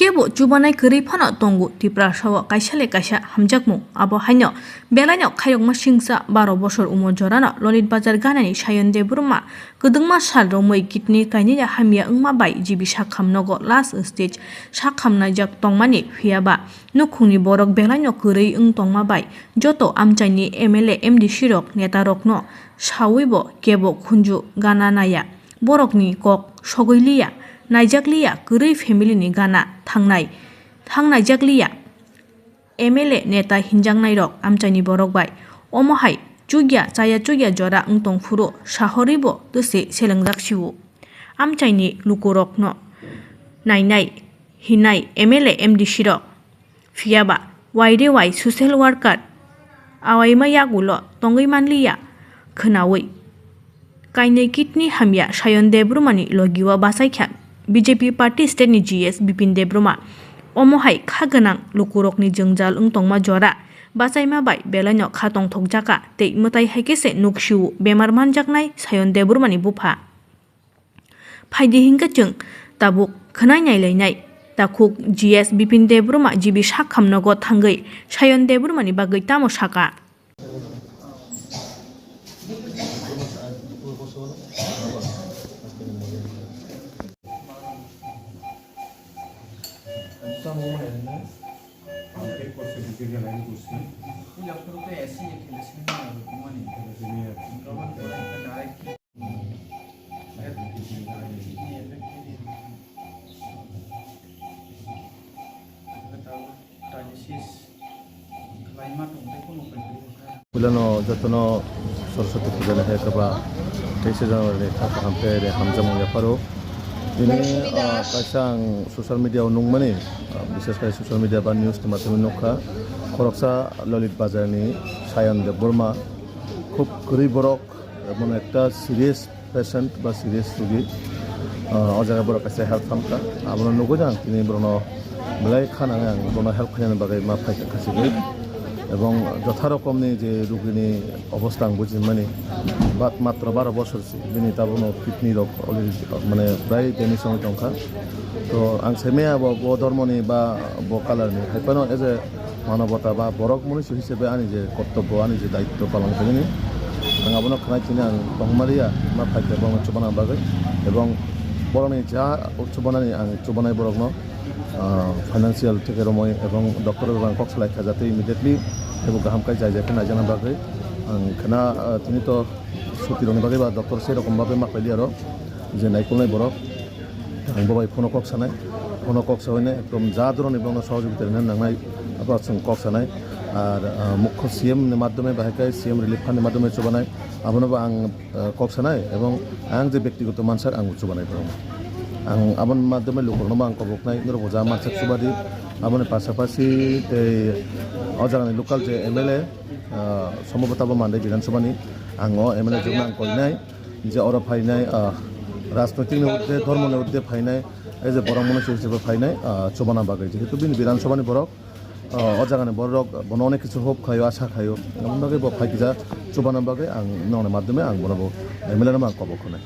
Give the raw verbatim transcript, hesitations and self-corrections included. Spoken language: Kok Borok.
Teibo chubanai kwrwi phano tongo Tiprasao kaisa le kaisa hamjakmung. Abo haino belaino khairokma singcha baro bosor umor jorano Lolit Bazar ganani Sayon Debbarma kwdwngma sal romwi kidney kainwi hamya wngma bai G B sakham nogo last stage sakham naijak tongmani, phiyaba nukhungni borok belaino kwrwi wng tongma bai joto amchaini M L A, M D C rok, netarokno sawibo kebo khunju gana naya. Borokni kok sogwi liya, naijak liya, kwrwi family ni gana thangnai, thangnaijak liya. M L A neta hinjaknairok amchaini borok bai omo hai chukya chaya chukya jora wng tong phuru sahorwibo twse selengjak sio. Amchaini lukurokno nainai hinai M L A, M D C rok. Phiyaba waire wai social worker awaima yagulo tongwi manliya khwnawi. Kainwi kidney hamya Sayon Debbarmani logio bachaikha B J P party state ni G S Bipin Debbarma. Omo hai kha gwnang lukurokni jwngjal wng tongma jora bachaima bai belaino kha tongthokjaka tei mwtai hai khe se nuk sio bemar manjaknai Sayon Debbarmani bupha. Phaidi hinkhe chwng tabuk khwnai nailainai. Takhuk G S Bipin Debbarma G B sakham nogo thangwi Sayon Debbarmani bagwi tamo saka. Puilano jotono Saraswati puja ni hai kwba teisa January ni kha kaham khe hamjakmung yapharo. Tini, ah, kaisa ang social media o nukmani, ah, bishes khe social media ba news ni mathome nukha, khoroksa Lolit Bazar ni Sayon Debbarma, khub kwrwi borok, emon ekta serious patient ba serious rugi, ah, o jaga borok kaisa help khamkha. Abono nugwi ang tini borokno belai kha nangwi ang bono help khainani bagwi ma phaikha khachigwi. Ebong jotha rokomni je rugini obostha ang bujimani, bat matro baro bosor si bini tabukno kidney rok already mane prai damage wngwi tongkha. To ang saimaya bo, bo dhormoni ba bo colorni hai phano as a manobota ba borok mwnwi hisabe ani je kortobbo, ani je daitto palong khainani, ang abono khwnai chini ang tongmaliya, ma phaikha borokno chubana bagwi, ebong borokni ja chubanani ang chubanai borokno, ah, financial theke romwi ebong doctor rok ang kok salai kha jate immediately ebo kaham kai jai jai khe naijakna bagwi ang khwna, ah, tini to suti rokni bagwi ba doctor sei rokom bagwi ma pailiya rok je naikolnai borok. Ang bo bai phone o kok sanai, phone o kok sawi nai, ekdom ja dhoroni bono sohojogita rina nangnai, abo chwng kok sanai. Ar, ah, mukho C M ni madhyome bahai khe C M relief fund ni madhyome chubanai, abono bo ang, ah, kok sanai, ebong ang je bektigoto mansak ang bo chubanai borokno. Ang aboni madhyome lukurokno bo ang koboknai, norok bo ja mansak chubadi, aboni pasapasi tei o jagani local je M L A, ah, Sombhabota bo Mandai Bidhan Sabha ni, ang o M L A jokno ang koinai. Je oro phainai, ah, rajnoitik ni urde, dhormo ni urde phainai, ei je borok mano se hisabe phainai, ah, chubana bagwi. Jehetu bini Bidhan Sabha ni borok, ah, o jaga ni borok bono onek kichu hope khaio, asa khaio. Aboni bagwi bo phaikha chubana bagwi ang nokni madhyome ang bono bo M L A no ang kobok khwnai.